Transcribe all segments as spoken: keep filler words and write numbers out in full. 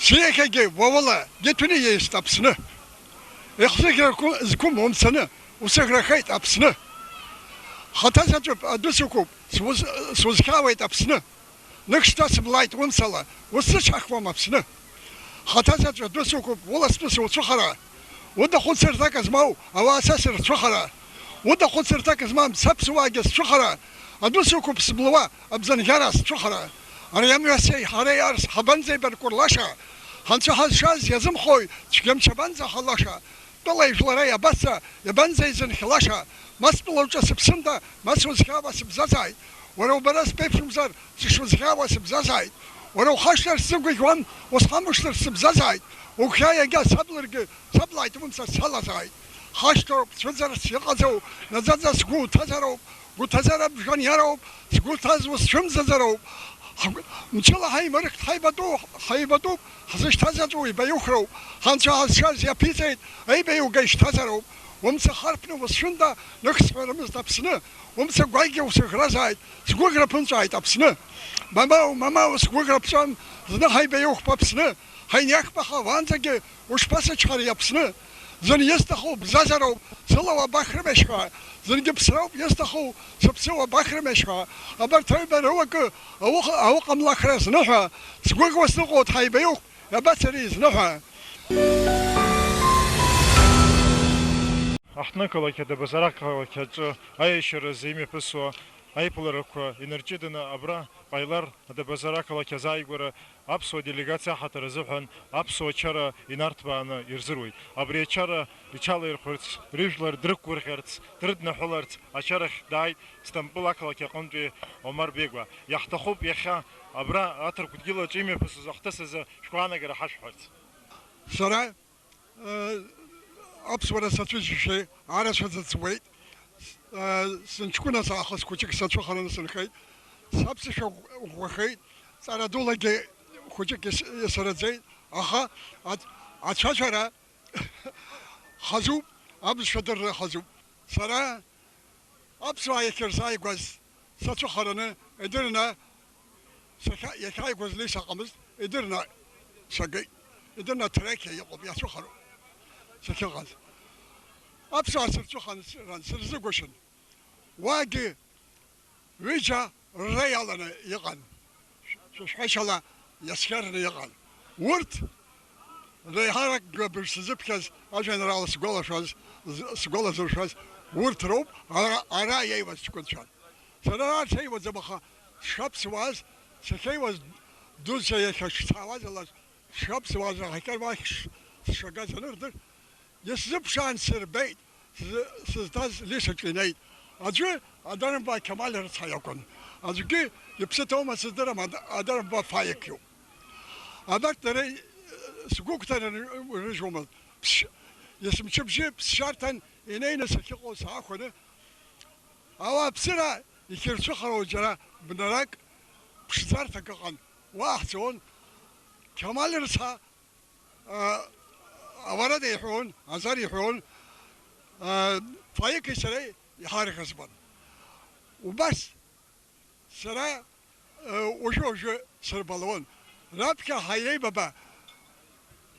Сиахьагьы уа ула гьыҭәны иеист Аԥсны. Ихзыӷьрақәа зқәым умцаны, усыӷрахеит Аԥсны. Хаҭа заҵәык адәы сықәуп, сузхьаауеит Аԥсны. Нык шьҭасыблааит умцала, усзычҳахуам Аԥсны. Хаҭа заҵә адәы сықәуп, уласны сыуцәыхара. Уда хәыцырҭак змоу ауаа са сырцәыхара. Уда хәыцырҭак змам саԥсуаагьы сцәыхара. Адәы сықәуп сыблуа, абзанӷьара сцәыхара. Ари амҩа сеи ҳареи арс ҳабанӡеибаркәырлаша? Ҳанцәа ҳазшаз иазымхои, цәгьамч абанӡаҳалаша? Тәылеи жәлареи абаца, иабанӡеизынхьлаша? Ма стәыла уҿы сыԥсында, ма сузхьаауа сыбзазааит. Уара убара сԥеиԥшымзар, сышузхьаауа сыбзазааит. Уара ухашҭыр сзыгәаӷьуан, усхамышҭыр сыбзазааит. Угәхьаа иагьа саблыргьы, саблааит умца салазааит. Хашҭроуп, цәыӡырц иҟаӡоу, наӡаӡа сгәы уҭазароуп, гәы ҭазар абжан иароуп, сгәы ҭаз усцәымӡаӡароуп. Ҳгәы-, мчыла ҳаимарыхт, ҳаибатәу, ҳаибатәуп, ҳзышьҭаз аҵәы уибаиухроуп, ҳанцәа ҳазшаз иаԥиҵеит, аибаиуга ишьҭазароуп. Умца харԥны усшәында, нык сҳәарымызт Аԥсны, умца гәаӷьгьы усыӷразааит, сгәыӷра ԥынҵәааит Аԥсны. Мамоу, мамоу, сгәыӷра ԥҵәан, зны ҳаибаиухп Аԥсны, ҳаиниахьпаха уаанӡагьы Ушԥасычҳари, Аԥсны? Зын исҭаху бзазароуп, сыла уабахрымешь ҳәа, зынгьы ԥсроуп исҭаху, сыԥсы уабахрымешь ҳәа, абарҭ аҩба рыуакы ауха-, ауҟамлахра зны ҳәа, сгәыӷуа сныҟәоит, ҳаибаиух, иабацари зны ҳәа. Аҳҭнықалақь Адабазар ақалақь аҿы аиашьаразы имҩаԥысуа аиԥыларақәа инарҷыданы абра Ҟаилар Адабазар ақалақь азааигәара аԥсуа делегациа аҳаҭыр азыҳәан аԥсуа чара инарҭбааны ирзыруеит. Абри ачара иҽалаирхәырц, рыжәлар дрықәгәырӷьарц, дрыднаҳәыларц ачарахь дааит Стамбул ақалақь аҟынтәи Омар Бегәа. Иаҳҭахуп иахьа абра аҭырқәа дгьылаҿ имҩаԥысыз ахҭыс азы шәгәаанагара ҳашәҳәарц. Сара, э, аԥсуара сацәыжьшәа арацәа ӡыӡуеит. Э, сынҷкәыназ аахыс хәыҷык сацәыхараны сынхеит. Саԥсышәа ӷәӷәахеит. Ҵара дулагьы хәыҷык ис-, исараӡеит, аха ац-, ацәажәара хазуп, аԥсшәа дырра хазуп. Сара аԥсуаа иахьырзааигәаз сацәыхараны идырны сахьа-, иахьааигәаз леи саҟамызт, идырны сагеит, идырны аҭрақьа иҟоуп, иацәыхароуп сахьыҟаз. Аԥсуаа сырцәыхаран сырзыгәышьан. Уаагьы ҩыџьа рра иаланы иҟан, шәа-, шәа-, шәашьала иасхьарны иҟан. Урҭ реиҳарак габыжь сзыԥхьаз ажәеинраала сгәалашәаз, з-, сгәалазыршәаз урҭ роуп ара, ара иеиуаз ҷкәынцәан. Сара ара сеиуаӡам, аха сшаԥсуаз, сахьеиуаз дуӡӡа иахьа сшцаауаз ала, сшаԥсуаз аҳақьым ахь ш-, сшагаз анырдыр, исзыԥшаан сырбеит, сзы-, сызҭаз Лиса ҿы инеит. Аӡәы Адармба Қьамал рыцҳа иакәын, аӡәгьы иԥсы ҭоума сыздырам, Ада-, Адармба Фаик иоуп. Абарҭ дара, сгәы ықәҭараны рыжәуамызт. Ԥсшь-, есымчыбжьы ԥсшьарҭан инеины сахьыҟоу саахәаны, ауааԥсыра иахьырцәыхароу џьара бнарак, ԥшӡарҭак ыҟан, уа ҳцон. Қьамал рыцҳа, а, ауарада иҳәон, азар иҳәон, а, Фаики сареи иҳарӷызбан. Убас сара, э, уажәы-уажәы сырбалон. Раԥхьа ҳаилеибаба,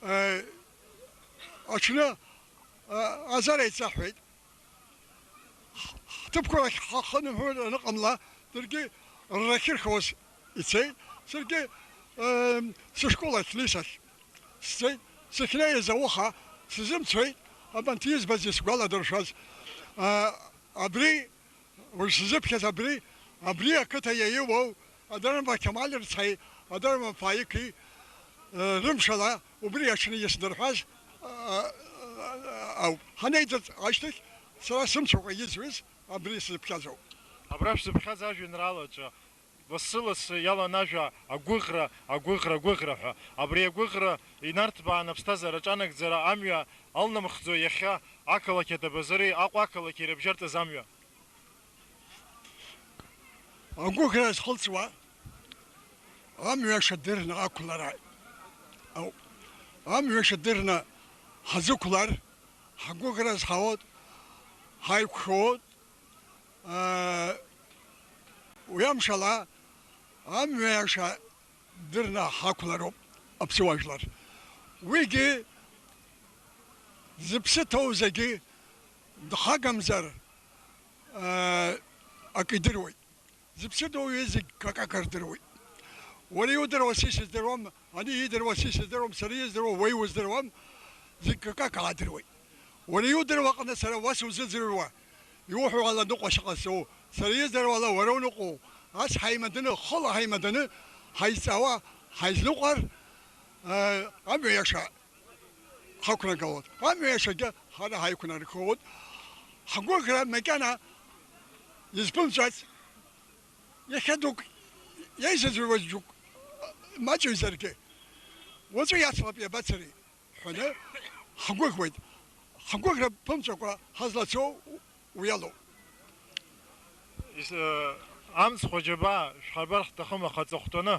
э, аҽны, э, азар еицаҳҳәеит. Ҳ-, ҳҭыԥқәа рахь ҳахынҳәыр аныҟамла, даргьы ррахьырхауаз ицеит. Саргьы, э, сышкол ахь, Лисахь сцеит. Сахьнеиз ауха сзымцоит, абанҭ избаз исгәаладыршәаз. Э, абри Уажә сзыԥхьаз абри, абри ақыҭа иаиуоу Адармба Қьамал рцәеи Адармба Фаики, э, рымшала убри аҽны иснарҳәаз, а, а, а, ауп. Ҳанеиҵыҵ ашьҭахь, сара сымцәакәа изҩыз абри сзыԥхьаз ауп. Абра шәзыԥхьаз ажәеинраалаҿы лассы-лассы иалан ажәа агәыӷра, агәыӷра, агәыӷра ҳәа. Абри агәыӷра инарҭбаан аԥсҭазаара аҿанагӡара амҩа алнамхӡо иахьа ақалақь Адабазари Аҟәа ақалақьи ирыбжьартәыз амҩа. Агәыӷра зхылҵуа амҩа шадырны ақәлара ауп. Амҩа шадырны ҳазықәлар, ҳгәыӷра зҳауоит, ҳаиқәшәоит. Уи амшала амҩа иаша дырны ҳақәлароуп. аԥсуа жәлар. Уигьы зыԥсы ҭоу зегьы дхагамзар, акы идыруеит. Зыԥсы ҭоу зегь какака рдыруеит. Уара иудыруа са исыздыруам, ани иидыруа са исыздыруам, сара издыруа уаҩы уздыруам, зегь какака аадыруеит. Уара иудыруа аҟны сара уа сузыӡырҩуа, иуҳәо ала ныҟәашьа ҟасҵо, сара издыруа ала уара уныҟәоу, ас ҳаимаданы, хыла ҳаимаданы, ҳаизҵаауа, ҳаизныҟәар, э, амҩа иаша ҳақәнагалоит. Амҩа иашагьы ҳара ҳаиқәнаргоит. Ҳгәыӷра макьана изԥымҵәац, иахьа дук иаизыӡырҩуаз џьоук маҷыҩзаргьы, уаҵәы иацлап иабацари ҳәаны ҳгәыӷуеит. Ҳгәыӷра ԥымҵәакәа ҳазлацо уи алоуп. Ис-, э, амцхә аџьабаа шәҳарбар ҳҭахым, аха аҵыхәтәаны,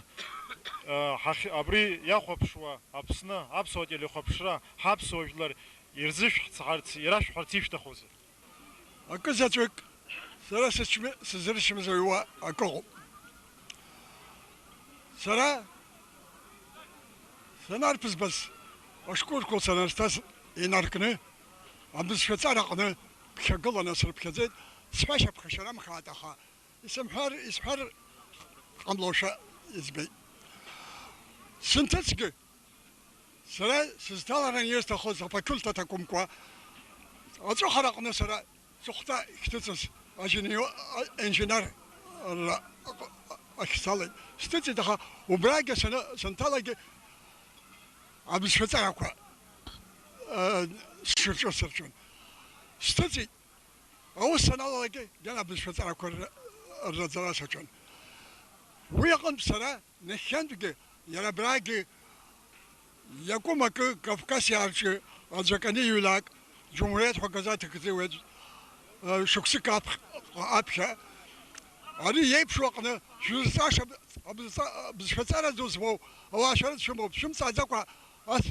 э, ҳахь-, абри иахәаԥшуа Аԥсны аԥсуа телехәаԥшра, ҳаԥсуа жәлар ирзышәҳцҳарц, ирашәҳәарц ишәҭахузеи? Акы заҵәык сара сычмы-, сызрычмазаҩуа акы ыҟоуп. Сара санарԥызбаз, ашколқәа санарҭаз инаркны, абызшәаҵараҟны ԥхьагыланы срыԥхьаӡеит, сҳәашьа ԥхашьарамхааит, аха исымҳәар, исҳәар ҟамлошәа избеит. Сынҭыҵгьы, сара сызҭалараны исҭахыз афакультет акәымкәа, аҵәыхараҟны сара сыхәҭа ихҭыҵыз ажьыни-, а-, инженер ра-, ахь салеит. Сҭыҵит, аха убрагьы саны-, санҭалагьы абызшәаҵарақәа, э, сшырҿыц сырҿын. Сҭыҵит. Аус саналалак, гьана абызшәаҵарақәа рра-, рраӡара саҿын. Уи аҟынтә сара нахьхьынтәгьы, иара абрагьы иакәым акы, Кавказ иаарҿы аӡәы акы аниҩлак, Џьумҳуриеҭ ҳәа газеҭ акы зыҩуеит, э, шықәсык аԥх-, аԥхьа. Ари иеиԥшу аҟны шәызҵааша абызҵа-, абызшәаҵара ду змоу ауаа шәара дшәымоуп, шәымҵааӡакәа ас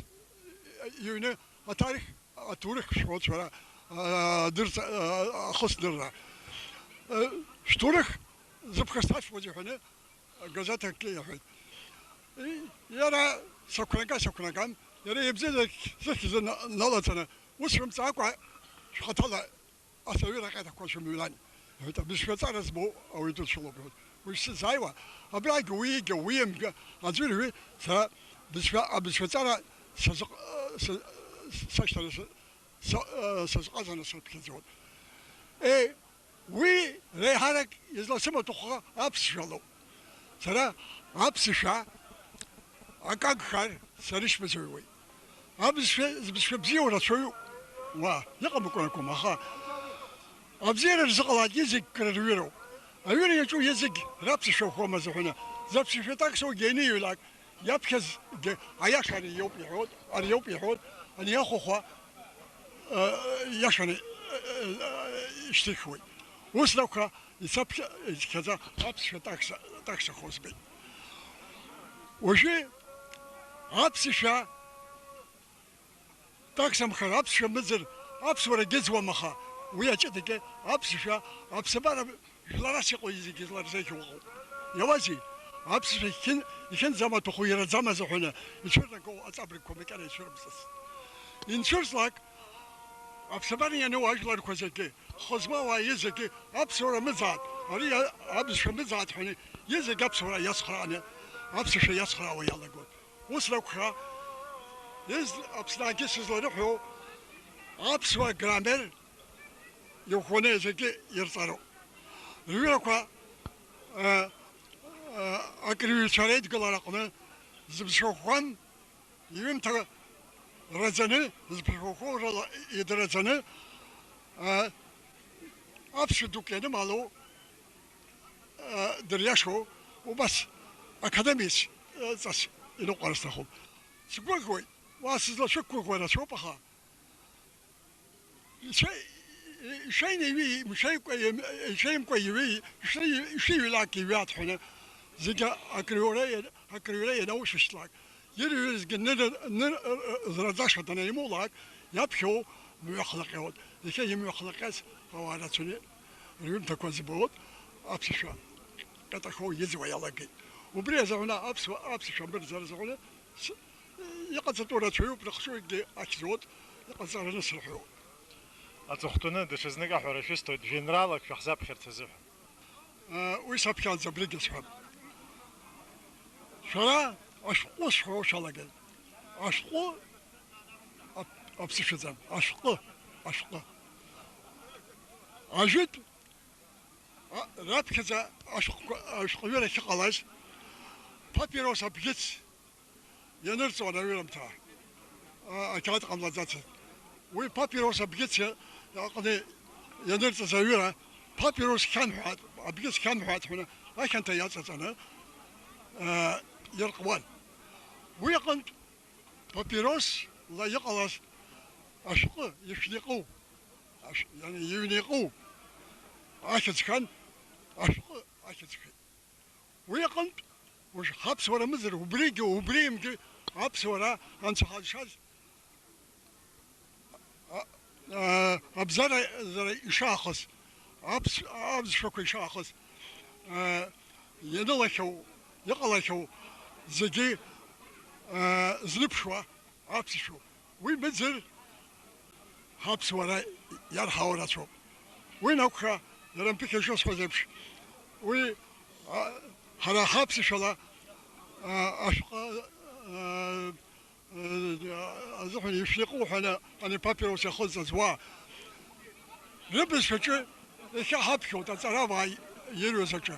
иҩны аҭарих Аҭоурых шәҳәоит шәара, аа, дырҵа-, аа, ахысдырра. Э, шәҭоурых зыԥхасҭашәҟәызи ҳәаны агазеҭ акгьы иаҳәеит. И, иара сақәнака, сақәнакам, иара ибзиазар зыхьӡ на-, налаҵаны, ус шәымҵаакәа шәхаҭала асовет аҟьатақәа шәымҩлан. Иҳәеит, абызшәаҵара змоу ауаҩы дыцәалоуп, иҳәеит. Уи сзааиуа, абрагь уигьы, уимгьы, аӡәыр ҩы, сара бызшәа-, абызшәаҵара сазыҟ-, са-, сашьҭара са-, са-, сазҟазаны срыԥхьаӡоит. Е, уи реиҳарак изласымаҭәахо аԥсшәа лоуп. Сара аԥсшәа акагхар сарышьмазаҩуеит. Абызшәа, зыбызшәа бзиоу рацәаҩуп. Уа, иҟамкәан акәым, аха абзиара рзыҟалааит, изегь кра рҩыроуп. Аҩыра иаҿу иазегь раԥсшәа ӷәӷәамазы ҳәаны, заԥсшәа таксоугьы ианиҩлак, иаԥхьазгьы аиаша ари иоуп иҳәоит, ари иоуп иҳәоит, ани иахәахәа, э, иашаны, э, э, ишьҭыхуеит. Ус ракәха, исаԥхьа-, исхьаӡа аԥсшәа такса, таксахо збеит. Уажәы аԥсшәа таксамхар, аԥсшәа мыӡыр, аԥсуара гьыӡуам, аха уи аҷыдагьы аԥсшәа аԥсабара жәларас иҟоу зегьы зларзеиӷьу ыҟоуп. Иауазеи? Аԥсшәа ихьын-, ихьынӡамаҭәахәу ираӡамыз аҳәаны ицәырнагоу аҵабыргқәа макьана ицәырымҵыц. Инцәырҵлак, аԥсабара иану ажәларқәа зегьы, хы змоу ауаа изегьы аԥсуара мыӡаат, ари а-, абызшәа мыӡаат ҳәаны, изегь аԥсуара иацхрааны, аԥсшәа иацхраауа иалагоит. Ус ракәха, из-, Аԥсны аагьы сызларыҳәо, аԥсуа граммер иӷәӷәаны зегьы ирҵароуп. Рҩырақәа, э, э, акырҩцәа реидгылара аҟны зыбзшәа ӷәӷәан, иҩымҭа раӡаны, зыбзшәа ӷәӷәоу рыла идраӡаны, э, аԥсшәа дук ианымало, э, дыриашоу, убас академиаҵас иныҟәара сҭахуп. Сгәыӷуеит, уа сызлашәықәгәыӷуа рацәоуп, аха ишәа-, ишәеинеиҩи, мшәеимкәа, ишәеимкәа иҩеи, ишәеи-, ишәиҩлак иҩат ҳәаны, зегьы акрыҩра иа-, акрыҩра ианаушьҭлак, ирҩызгьы ныр-, ныр-, зраӡаша данимоулак, иаԥхьоу мҩахлаҟьоит. Иахьа имҩахлаҟьаз ауаа рацәаны рҩымҭақәа збоит, аԥсшәа ҟьатахоу иӡуа иалагеит. Убри азыҳәаны аԥсуа, аԥсшәа мырӡара азыҳәаны с-, Иҟаҵатәу рацәаҩуп, рыхшыҩгьы ахьӡоит, иҟаҵараны сырҳәоит. Аҵыхәтәаны даҽазнык аҳәара шәысҭоит, жәеинраалак шәаҳзаԥхьарц азыҳәан. Уи саԥхьаӡа абригьы сҳәап. Шәара ашәҟәы сҳәо шәалагеит. Ашәҟәы ап-, аԥсы шәаӡам. Ашәҟәы, ашәҟәы. Ажәытә, а, раԥхьаӡа ашәҟәқәа, ашәҟәҩыра ахьыҟалаз, папирос абӷьыц ианырҵон аҩырымҭа, а, ақьаад ҟамлаӡацызт. Уи папирос абӷьыц иа-, аҟны ианырҵаз аҩыра, папирос хьамҳәааит, абӷьыц хьамҳәааит ҳәа ахьанҭа иаҵаҵаны, а, иаркуан. Уи аҟынтә папиросла иҟалаз ашәҟәы ишәны иҟоу, ашә-, иани иҩны иҟоу ахьӡ хан, ашәҟәы ахьӡ хеит. Уи аҟынтә, уажә ҳаԥсуара мыӡыр, убригьы, убри имгьы аԥсуара анцәа ҳазшаз, а, а, абзара, зара ишаахыс, аԥс-, аԥсшәақәа ишаахыс, а, ианылахьоу, иҟалахьоу зегьы, а, злыԥшуа аԥсшәоуп. Уи мыӡыр ҳаԥсуара иарҳауа рацәоуп. Уи анакәха, иара мпыхьа шысҳәаз еиԥш, уи, а, ҳара ҳаԥсышәала, а, ашәҟәы, а, а, азыҳәан ишәҟәы ҳәаны ани папирос иахылҵаз уа рыбызшәаҿы иахьа ҳаԥхьоит аҵарауаа ирҩыз аҿы.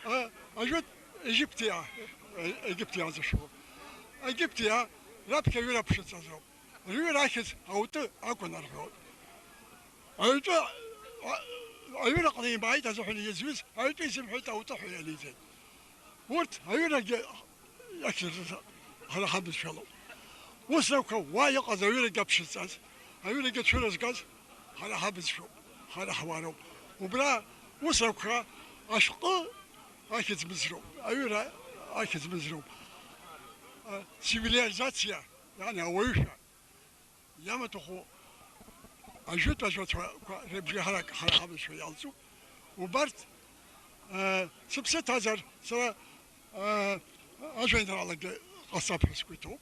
А, ажәытә Егьыптиаа, Егьыптиаа зышәу. Егьыптиаа раԥхьа аҩыра ԥшыҵазоуп. Рҩыра ахьӡ аутәы акәын рҳәоит. Аҩтәы, а-, аҩыраҟны имааит азыҳәан изҩыз, аҩтәы изымҳәеит, аутәы ҳәа ианиҵеит. Урҭ аҩырагьы ахьӡ ҳара ҳабызшәалоуп. Ус акәха, уа иҟаз аҩырагьы аԥшьызҵаз, аҩырагьы цәырызгаз ҳара ҳабызшәоуп, ҳара ҳуаароуп. Убра ус акәха, ашәҟәы ахьӡ мыӡроуп, аҩыра ахьӡ мыӡроуп. А, цивилизациа, иани ауаҩышәа. Иамаҭәахәу ажәытә ажәацәақәа рыбжеиҳарак ҳара ҳабызшәа иалҵуп. Убарҭ, э, сыԥсы ҭазар, сара, э, ажәеинраалагьы ҟасҵап ҳәа сгәы иҭоуп.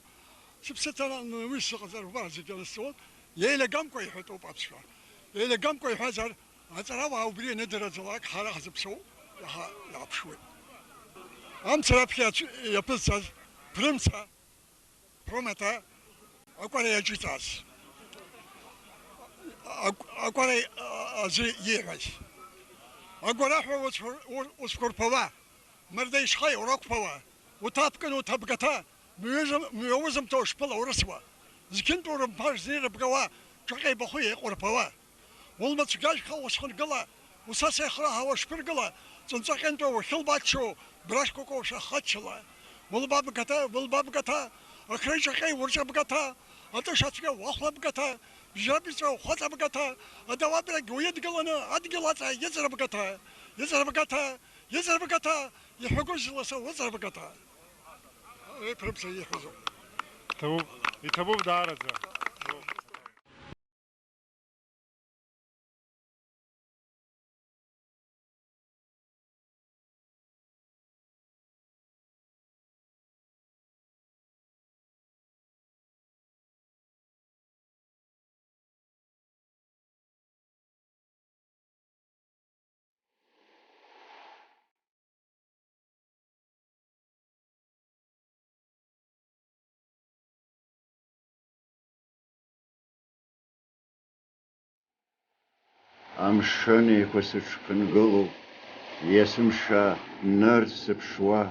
Сыԥсы ҭаны уи сыҟазар, убар зегьы анысҵалон, еилагамкәа иҳәатәуп аԥсшәа. Еилагамкәа иҳәазар, аҵарауаа убри ианадырраӡалак, ҳара ҳзыԥсоу иаҳа иааԥшуеит. Амца раԥхьа иаԥызҵаз Прымца, Промата акәара иаҿиҵаз, ак-, акәара, а, азы ииҳәаз. Агәараҳәа уцәқәыр-, у-, уцәқәырԥала, мырда ишьха урақәԥала, уҭаԥкын уҭабгаҭа, мҩызм-, мҩаузымҭо шԥыла урысуа, зқьынтә урымԥар зни рыбгауа, ҿаҟа ибахәы еиҟәырԥала. Улмацәгьажьха усхынгыла, усас еихраҳауа шԥыргыла, ҵәынҵәа ҟьантәа уахьылбаччо, брашьқәак ушәахаччала. Улбабгаҭа, улбабгаҭа, акрыжьаҟьеи урҿабгаҭа, атыша цәгьа уахәлабгаҭа, бжьабиҵәа ухәаҵабгаҭа, адауабрагь уидгыланы адгьыл аҵа иҵрыбгаҭа, иҵрыбгаҭа, иҵрыбгаҭа, иҳәагәыжьла са уҵрыбгаҭа. Еиԥрымца ииҳәозоуп. Иҭабуп, иҭабуп даараӡа. Амшын Еиқәа сыҽԥынгылоуп, есымша нырцә сыԥшуа,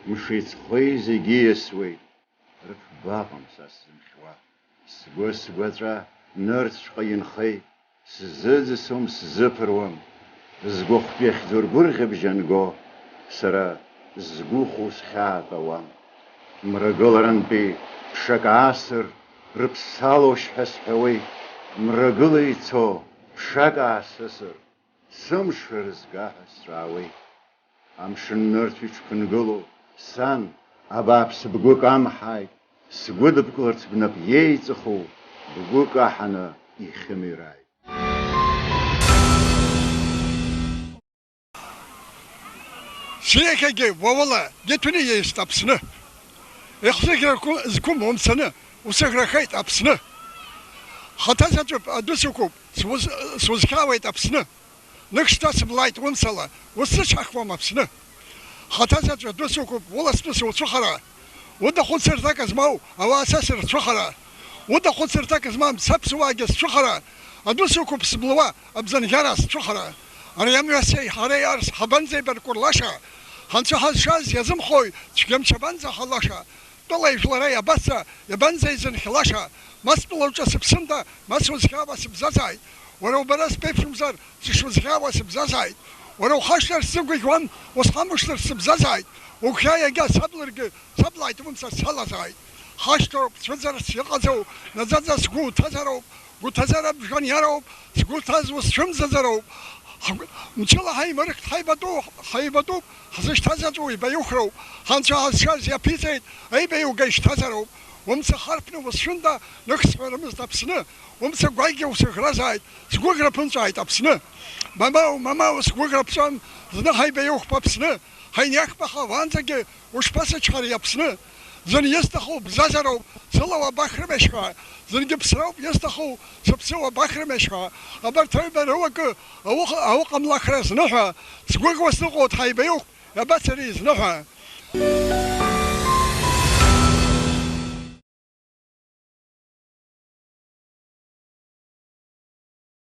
мши ҵхи зегьы иасуеит, рыҽбаҟам са сзынхьуа. Сгәы сгәаҵәа нырцәҟа инхеит, сзыӡсом, сзыԥыруам, згәахәтәы иахьӡу ргәырӷьабжь анго, сара згәы хәу схьаатәауам. Мрагыларантәи ԥшак аасыр, рыԥсалошь ҳәа сҳәауеит, мрагыла ицо ԥшак аасысыр, сымш рызга ҳәа сҵәаауеит. Амшын нырцә иҽԥынгылоу сан, абааԥс, бгәы камҳаит, сгәыдыбкыларц бнап иеиҵыху, бгәы каҳаны ихьымирааит. Сиахьагьы уа ула иаҭәны иеист Аԥсны. Ихзыӷьрақәа зқәым умцаны, усыӷрахеит Аԥсны. Хаҭа заҵәуп, адәы сықәуп, сузхьаауеит Аԥсны. Нык шьҭасыблааит умцала, усзычҳахуам Аԥсны. Хаҭа заҵә адәы сықәуп, уласны сыуцәыхара. Уда хәыцырҭак змоу ауаа са сырцәыхара. Уда хәыцырҭак змам саԥсуаагьы сцәыхара. Адәы сықәуп сыблуа, абзанӷьара сцәыхара. Ари амҩа сеи ҳареи арс ҳабанӡеибаркәырлаша? Ҳанцәа ҳазшаз иазымхои, цәгьамч абанӡа ҳалаша? Тәылеи жәлареи абаца, иабанӡеизынхьлаша? Ма стәыла уҿы сыԥсында, ма сузхьаауа сыбзазааит. Уара убара сԥеиԥшымзар, сышузхьаауа сыбзазааит. Уара ухашҭыр сзыгәыӷьуан, усхамышҭыр сыбзазааит. Угәхьаа иагьа саблыргьы, саблааит умца салазааит. Ҳашьҭоуп, цәыӡырц иҟаӡоу, наӡаӡа сгәы уҭазароуп, гәҭазара бжаниароуп, сгәы ҭаз усцәымӡаӡароуп. Ҳгәы-, мчыла ҳаимырхт, ҳаибатәу, ҳаибатәуп, ҳзышьҭаз аҵәы уибаиухроуп. Ҳанцәа ҳазшаз иаԥиҵеит, аибаиуга ишьҭазароуп. Умца харԥны усшәында, нык сҳәарымызт Аԥсны. Умца гәаӷьгьы усыӷразааит, сгәыӷра ԥынҵәааит Аԥсны. Мамоу, мамоу, сгәыӷра ԥҵәам, зны ҳаибаиухп Аԥсны. Ҳаиниахԥаха уаанӡагьы ушԥасычҳари Аԥсны? Зын исҭаху бзазароуп, сыла уабахрымешь ҳәа, зынгьы ԥсроуп исҭаху, сыԥсы уабахрымешь ҳәа. Абарҭ аҩба рыуакы ауха-, ауҟамлахра зныҳәа, сгәыӷуа сныҟәоит ҳаибаиухп, иабацари зныҳәа?